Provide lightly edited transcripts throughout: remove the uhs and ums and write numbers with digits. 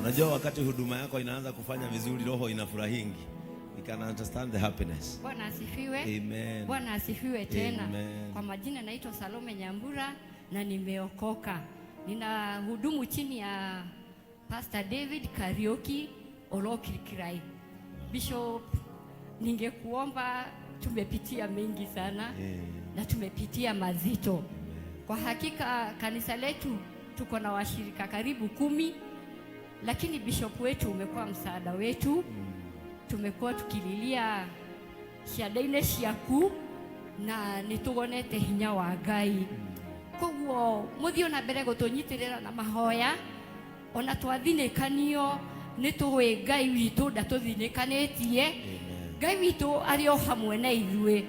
Unajua wakati huduma yako inaanza kufanya vizuri, roho inafurahingi. You can understand the happiness. Bwana asifiwe. Amen. Bwana asifiwe tena. Amen. Kwa majina naitwa Salome Nyambura na nimeokoka. Nina hudumu chini ya Pastor David Kariuki Olokirikirai. Bishop, ningekuomba, tumepitia mengi sana na tumepitia mazito. Kwa hakika kanisa letu tuko na washirika karibu 10, lakini bishop wetu umekuwa msaada wetu. Tumekuwa tukililia cianda-inĩ ciaku na nĩ tuonete hinya wa Ngai. Koguo mũthiĩ na mbere gũtũnyitĩrĩra na mahoya, ona twathinĩkanio nĩ tũĩ Ngai witũ ndatũthinĩkanĩtie. Ngai witũ arĩ o hamwe na ithuĩ,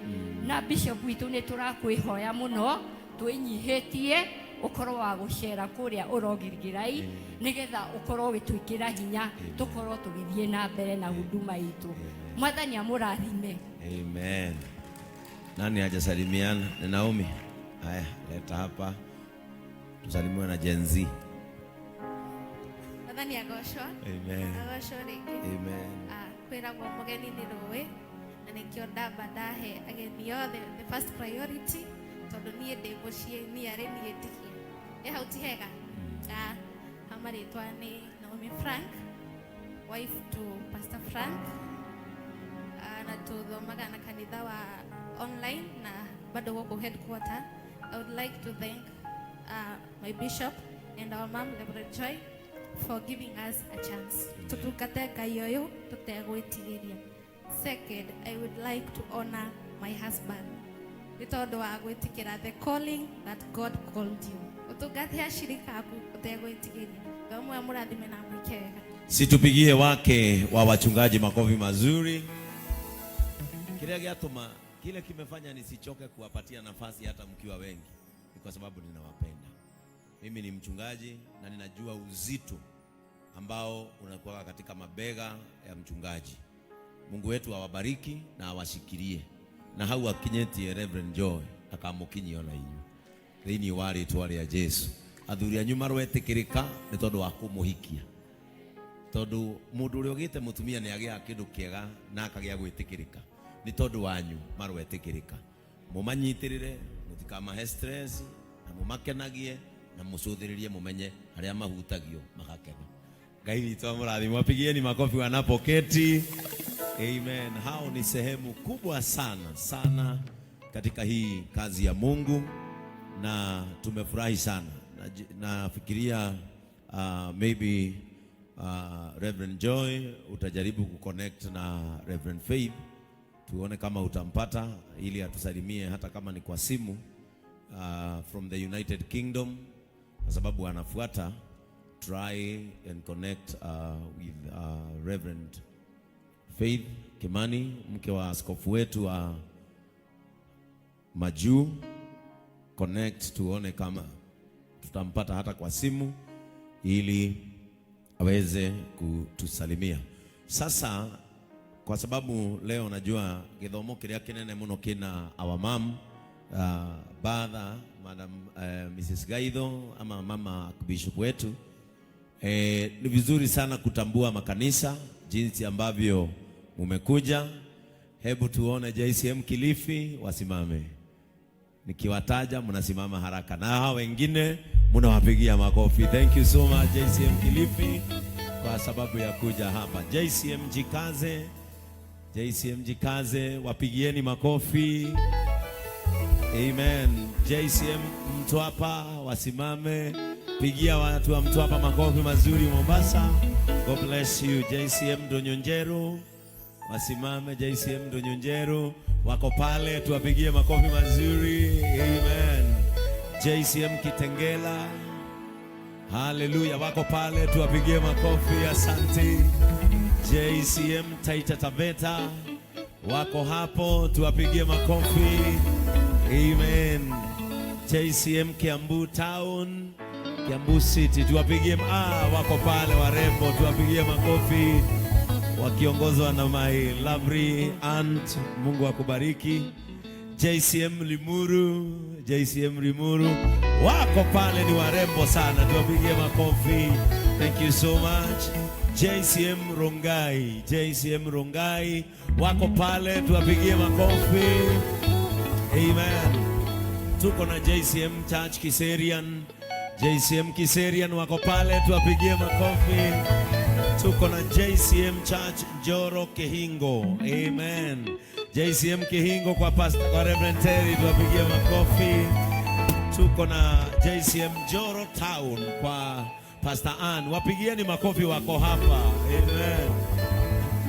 na bishop witũ nĩ tũrakwĩhoya mũno twĩnyihĩtie ũkorwo wa gũcera kũrĩa ũrogirigirai nĩgetha ũkorwo ũgĩtwĩkĩra hinya tũkorwo tũgĩthiĩ na mbere na huduma itũ. Mwathani amũrathime. Amen. Nani hajasalimiana? Ni Naomi. Haya, leta hapa. Tusalimiwe na Gen Z. Mwathani agocwo. Amen. Agocwo rĩngĩ. Amen. Ah, kwĩragwo mũgeni nĩ rũĩ na nĩkĩo ndamba ndahe ageni othe the first priority, tondũ niĩ ndĩ mũciĩ, niĩ arĩ niĩ ndigie ĩ hau ti hega. Ah, ha marĩtwa nĩ Naomi Frank, wife to Pastor Frank. Ah, na tuthomaga na kanitha wa online na bado gũkũ headquarter. I would like to thank my bishop and our mom, Reverend Joy, for giving us a chance tutungate Ngai ũyũ tũtegwĩtigĩria. Second, I would like to honor my husband nĩ tondũ wa gwĩtĩkĩra the calling that God called you, ũtungate ashirika aku ũtegwĩtigĩria. Ngai ũmwe amũrathime na amwĩke wega. Situpigie wake wa wachungaji makofi mazuri. Kile gĩatũma, kile kimefanya nisichoke kuwapatia nafasi hata mkiwa wengi ni kwa sababu ninawapenda. Mimi ni mchungaji na ninajua uzito ambao unakuwa katika mabega ya mchungaji. Mungu wetu awabariki na awashikilie. Na hau akinyetie Reverend Joy akamukinyia ona inyuĩ thĩinĩ wa rĩtwa rĩa Jesu. Athuri anyu marwetĩkĩrĩka nĩ tondũ wa kũmũhikia, tondũ mũndũ ũrĩa ũgĩte mũtumia nĩ agĩaga kĩndũ kĩega na akagĩa gwĩtĩkĩrĩka. Nĩ tondũ wanyu marwetĩkĩrĩka. Mũmanyitĩrĩre, mũtikamahe stress, na mũmakenagie na mũcũthĩrĩrie, mũmenye harĩa mahutagio magakena. Ngai witũ amũrathime. Wapigieni makofi wanapoketi. Amen. Hao ni sehemu kubwa sana sana katika hii kazi ya Mungu na tumefurahi sana. Nafikiria maybe Reverend Joy utajaribu kuconnect na Reverend Faith tuone kama utampata ili atusalimie hata kama ni kwa simu from the United Kingdom, kwa sababu anafuata. Try and connect with Reverend Faith Kimani, mke wa askofu wetu wa Majuu. Connect tuone kama tutampata hata kwa simu ili aweze kutusalimia. Sasa kwa sababu leo najua githomo kiria kinene muno kina our mom, Batha Madam Mrs. Gaitho ama mama bishop wetu, ni vizuri sana kutambua makanisa jinsi ambavyo mumekuja. Hebu tuone JCM Kilifi wasimame. Nikiwataja mnasimama haraka na hao wengine mnawapigia makofi. Thank you so much, JCM Kilifi, kwa sababu ya kuja hapa. JCM Jikaze, JCM Jikaze, wapigieni makofi. Amen. JCM Mtwapa wasimame, pigia watu wa Mtwapa makofi mazuri Mombasa. God bless you. JCM Ndonyonjeru wasimame, JCM Ndonyonjeru wako pale, tuwapigie makofi mazuri. Amen. JCM Kitengela, haleluya, wako pale, tuwapigie makofi. Asante. JCM Taita Taveta wako hapo, tuwapigie makofi. Amen. JCM Kiambu Town, Kiambu City, tuwapigie, wako pale warembo, tuwapigie makofi wakiongozwa na my lovely aunt. Mungu akubariki. JCM Limuru, JCM Limuru wako pale, ni warembo sana, tuwapigie makofi. Thank you so much. JCM Rongai, JCM Rongai wako pale, tuwapigie makofi. Amen. Tuko na JCM Church Kiserian, JCM Kiserian wako pale, tuwapigie makofi. Tuko na JCM Church Njoro Kihingo. Amen. JCM Kihingo kwa pastor, kwa Reverend Terry, tuwapigie makofi. Tuko na JCM Njoro Town kwa Pastor Ann. Wapigieni makofi, wako hapa. Amen.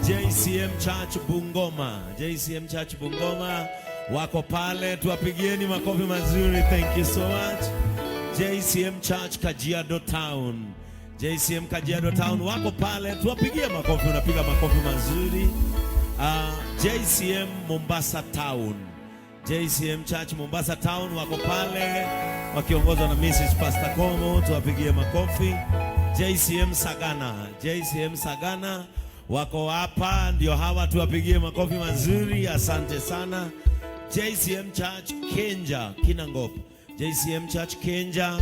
JCM Church Bungoma, JCM Church Bungoma wako pale, tuwapigieni makofi mazuri. Thank you so much. JCM Church Kajiado Town, JCM Kajiado Town wako pale, tuwapigie makofi. Unapiga makofi mazuri. JCM Mombasa Town, JCM Church Mombasa Town wako pale wakiongozwa na Mrs. Pastor Komo, tuwapigie makofi. JCM Sagana, JCM Sagana wako hapa, ndio hawa, tuwapigie makofi mazuri, asante sana. JCM Church Kenja Kinangop, JCM Church Kenja,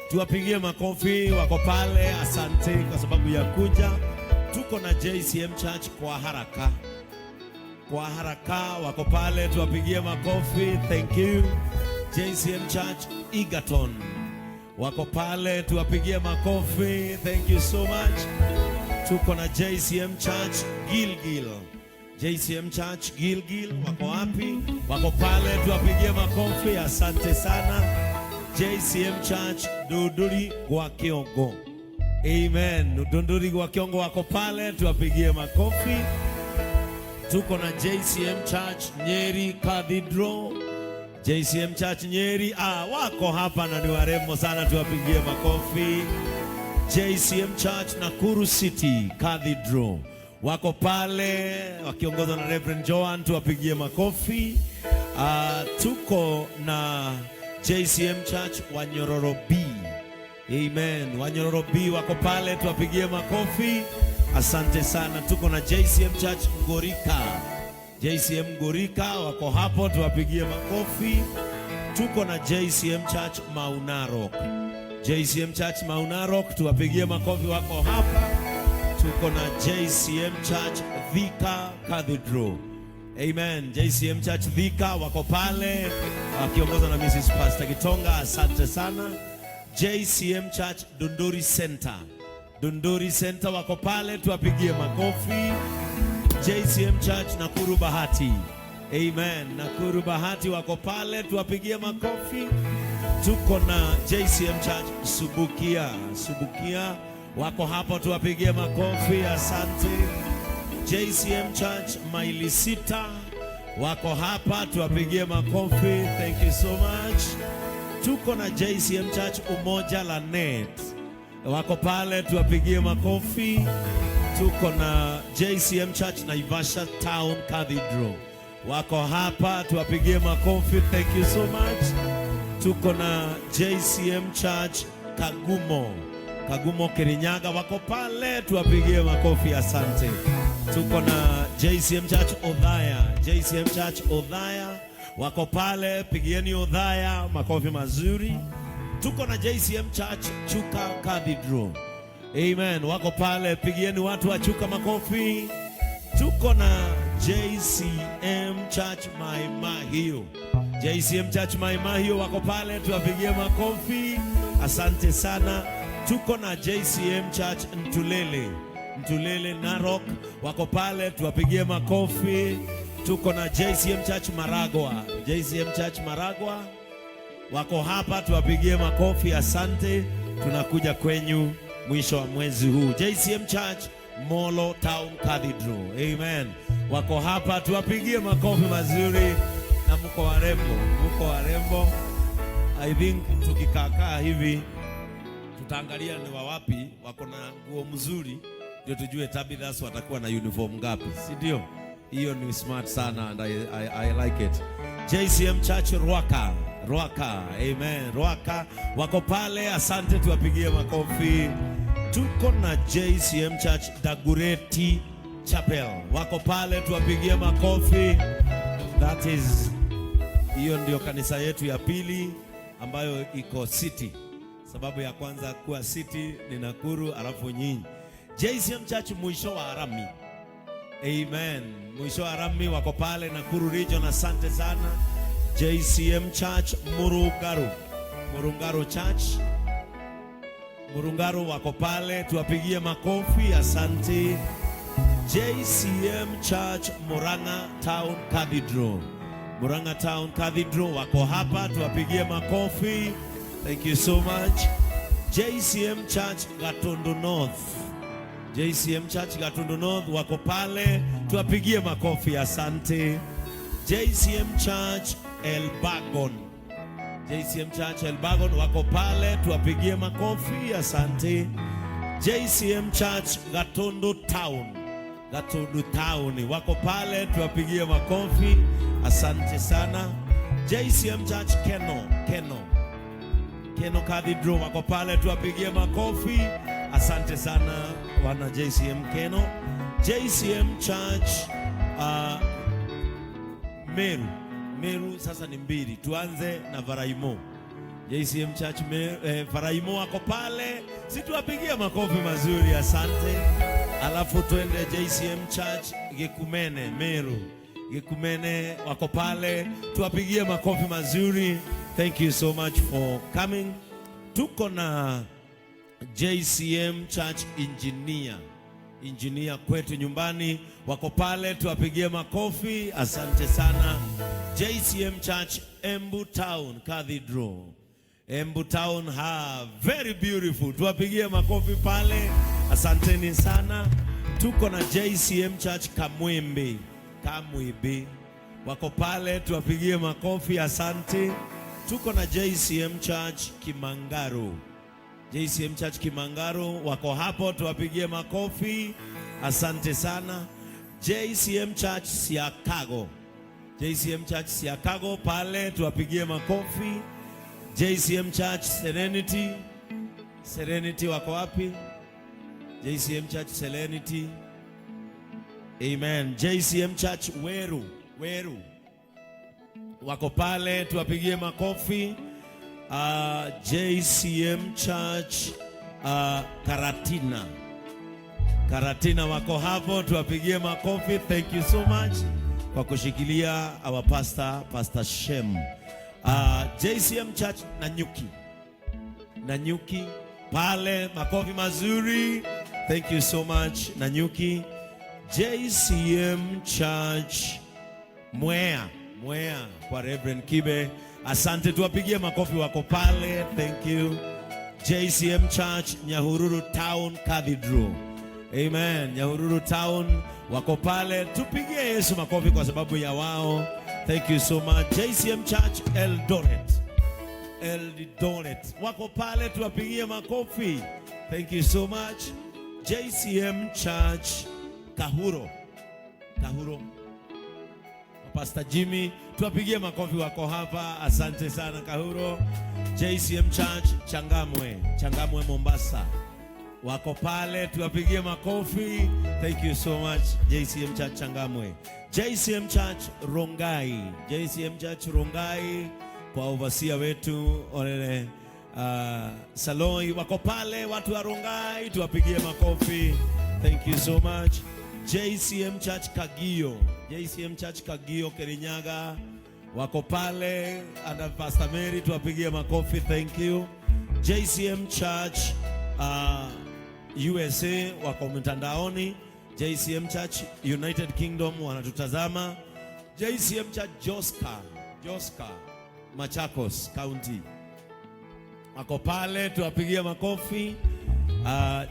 tuwapigie makofi, wako pale, asante kwa sababu ya kuja. Tuko na JCM Church kwa haraka kwa haraka wako pale, tuwapigie makofi, thank you. JCM Church Egerton wako pale, tuwapigie makofi, thank you so much. Tuko na JCM Church Gilgil, JCM Church Gilgil wako wapi? Wako pale, tuwapigie makofi, asante sana. JCM Church Duduri gwa Kiongo, amen. Duduri gwa Kiongo wako pale, tuwapigie makofi. Tuko na JCM Church Nyeri Cathedral. JCM Church Nyeri, wako hapa na ni warembo sana, tuwapigie makofi. JCM Church Nakuru City Cathedral wako pale wakiongozwa na Reverend Joan, tuwapigie makofi. Tuko na JCM Church Wanyororo B. Amen. Wanyororo B wako pale, tuwapigie makofi. Asante sana. Tuko na JCM Church Ngorika. JCM Ngorika wako hapo, tuwapigie makofi. Tuko na JCM Church Maunarok. JCM Church Maunarok, tuwapigie makofi, wako hapa. Tuko na JCM Church Thika Cathedral. Amen. JCM Church Thika wako pale wakiongozwa na Mrs. Pastor Kitonga, asante sana. JCM Church Dunduri Center. Dunduri Center wako pale, tuwapigie makofi. JCM Church Nakuru Bahati. Amen. Nakuru Bahati wako pale, tuwapigie makofi. Tuko na JCM Church Subukia. Subukia wako hapo, tuwapigie makofi, asante. JCM Church Maili Sita wako hapa, tuwapigie makofi, thank you so much. Tuko na JCM Church Umoja la Net wako pale, tuwapigie makofi. Tuko na JCM Church Naivasha Town Cathedral wako hapa, tuwapigie makofi, thank you so much. Tuko na JCM Church Kagumo, Kagumo Kirinyaga wako pale, tuwapigie makofi, asante. Tuko na JCM Church Odhaya, JCM Church Odhaya wako pale, pigieni Odhaya makofi mazuri. Tuko na JCM Church Chuka Cathedral. Amen, wako pale, pigieni watu wa Chuka makofi. Tuko na JCM Church Mai Mahiu. JCM Church Mai Mahiu wako pale, tuwapigie makofi. Asante sana. Tuko na JCM Church Ntulele, Ntulele Narok wako pale, tuwapigie makofi. Tuko na JCM Church Maragua, JCM Church Maragua wako hapa, tuwapigie makofi. Asante, tunakuja kwenyu mwisho wa mwezi huu. JCM Church Molo Town Cathedral, amen, wako hapa, tuwapigie makofi mazuri. Na mko warembo, mko warembo. I think tukikaakaa hivi tutaangalia ni wa wapi wako na nguo mzuri, ndio tujue Tabithas watakuwa na uniform ngapi, si ndio? Hiyo ni smart sana and I like it. JCM Church Ruaka, Ruaka, amen. Ruaka wako pale, asante, tuwapigie makofi. Tuko na JCM Church Dagureti Chapel wako pale, tuwapigie makofi. That is, hiyo ndio kanisa yetu ya pili ambayo iko city. Sababu ya kwanza kuwa city ni Nakuru, alafu nyinyi. JCM Church mwisho wa Arami. Amen. Mwisho wa Arami wako pale Nakuru Region, asante sana. JCM Church Murungaru. Murungaru Church. Murungaru wako pale, tuwapigie makofi, asante. JCM Church Murang'a Town Cathedral. Murang'a Town Cathedral wako hapa, tuwapigie makofi. Thank you so much. JCM Church Gatundu North. JCM Church Gatundu North wako pale, tuwapigie makofi, asante. JCM Church Elbagon. JCM Church Elbagon wako pale, tuwapigie makofi, asante. JCM Church Gatundu Town. Gatundu Town wako pale, tuwapigie makofi, asante sana. JCM Church Keno, Keno. Keno Cathedral wako pale, tuwapigie makofi, asante sana wana JCM Keno. JCM Church Meru. Meru sasa ni mbili, tuanze na Varaimo. JCM Church Meru, Varaimo wako pale, si tuwapigie makofi mazuri, asante. Alafu twende JCM Church Gikumene Meru. Gikumene wako pale, tuwapigie makofi mazuri. Thank you so much for coming. Tuko na JCM Church Engineer. Engineer kwetu nyumbani wako pale, tuwapigie makofi, asante sana. JCM Church Embu Town Cathedral. Embu Town ha, very beautiful. Tuwapigie makofi pale, asanteni sana. Tuko na JCM Church Kamwembe, Kamwebe wako pale, tuwapigie makofi, asante. Tuko na JCM Church Kimangaro. JCM Church Kimangaro wako hapo, tuwapigie makofi, asante sana. JCM Church Siakago, JCM Church Siakago pale, tuwapigie makofi. JCM Church Serenity, Serenity wako wapi? JCM Church Serenity. Amen. JCM Church Weru, Weru wako pale, tuwapigie makofi. JCM Church Karatina, Karatina wako hapo, tuwapigie makofi. Thank you so much kwa kushikilia our pastor, Pastor Shem. JCM Church Nanyuki, Nanyuki pale, makofi mazuri. Thank you so much Nanyuki. JCM Church Mwea, Mwea kwa Reverend Kibe, asante, tuwapigie makofi wako pale. Thank you. JCM Church Nyahururu Town Cathedral. Amen. Nyahururu Town wako pale, tupigie Yesu makofi kwa sababu ya wao. Thank you so much. JCM Church Eldoret. Eldoret wako pale, tuwapigie makofi. Thank you so much. JCM Church Kahuro. Kahuro. Pastor Jimmy, tuwapigie makofi wako hapa. Asante sana Kahuro. JCM Church Changamwe, Changamwe Mombasa. Wako pale, tuwapigie makofi. Thank you so much JCM Church Changamwe. JCM Church Rongai, JCM Church Rongai kwa overseer wetu Olele Saloi wako pale, watu wa Rongai tuwapigie makofi. Thank you so much. JCM Church Kagio, JCM Church Kagio Kirinyaga wako pale, and Pastor Mary tuwapigie makofi. Thank you. JCM Church USA wako mtandaoni. JCM Church United Kingdom wanatutazama. JCM Church Joska, Joska Machakos County wako pale, tuwapigie makofi.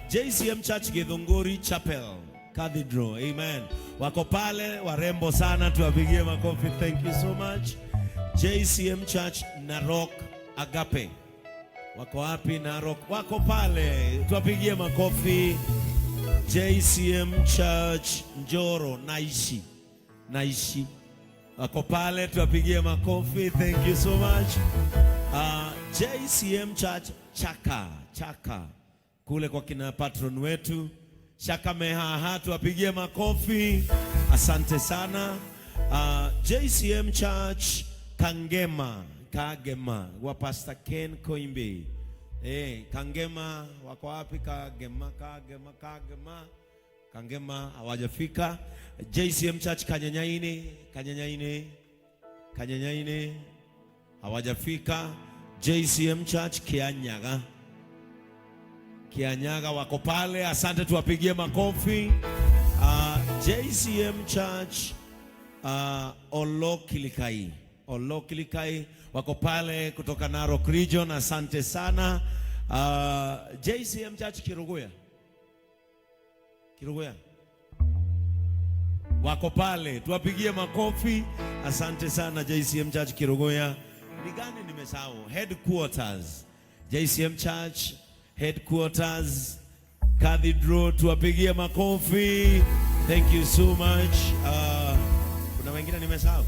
JCM Church Githunguri Chapel Cathedral, amen. Wako pale, warembo sana, tuwapigie makofi. Thank you so much. JCM Church Narok Agape wako wapi? Narok wako pale, tuwapigie makofi. JCM Church Njoro Naishi, Naishi wako pale, tuwapigie makofi. Thank you so much. JCM Church Chaka, Chaka kule kwa kina patron wetu Shaka Mehaha, tuwapigie makofi. Asante sana. JCM Church Kangema, Kagema wa Pastor Ken Koimbe. Kangema wako wapi? Kagema, Kagema, Kagema, Kangema hawajafika. JCM Church Kanyanyaini, Kanyanyaini, Kanyanyaini hawajafika. JCM Church Kianyaga, Kianyaga wako pale, asante, tuwapigie makofi. JCM Church Olokilikai, Olokilikai wako pale kutoka Narok Region, asante sana. JCM Church Kiruguya, Kiruguya wako pale, tuwapigie makofi. Asante sana JCM Church Kiruguya. Ni gani nimesahau? Headquarters, JCM Church Headquarters Cathedral, tuwapigie makofi. Thank you so much. Kuna wengine nimesahau?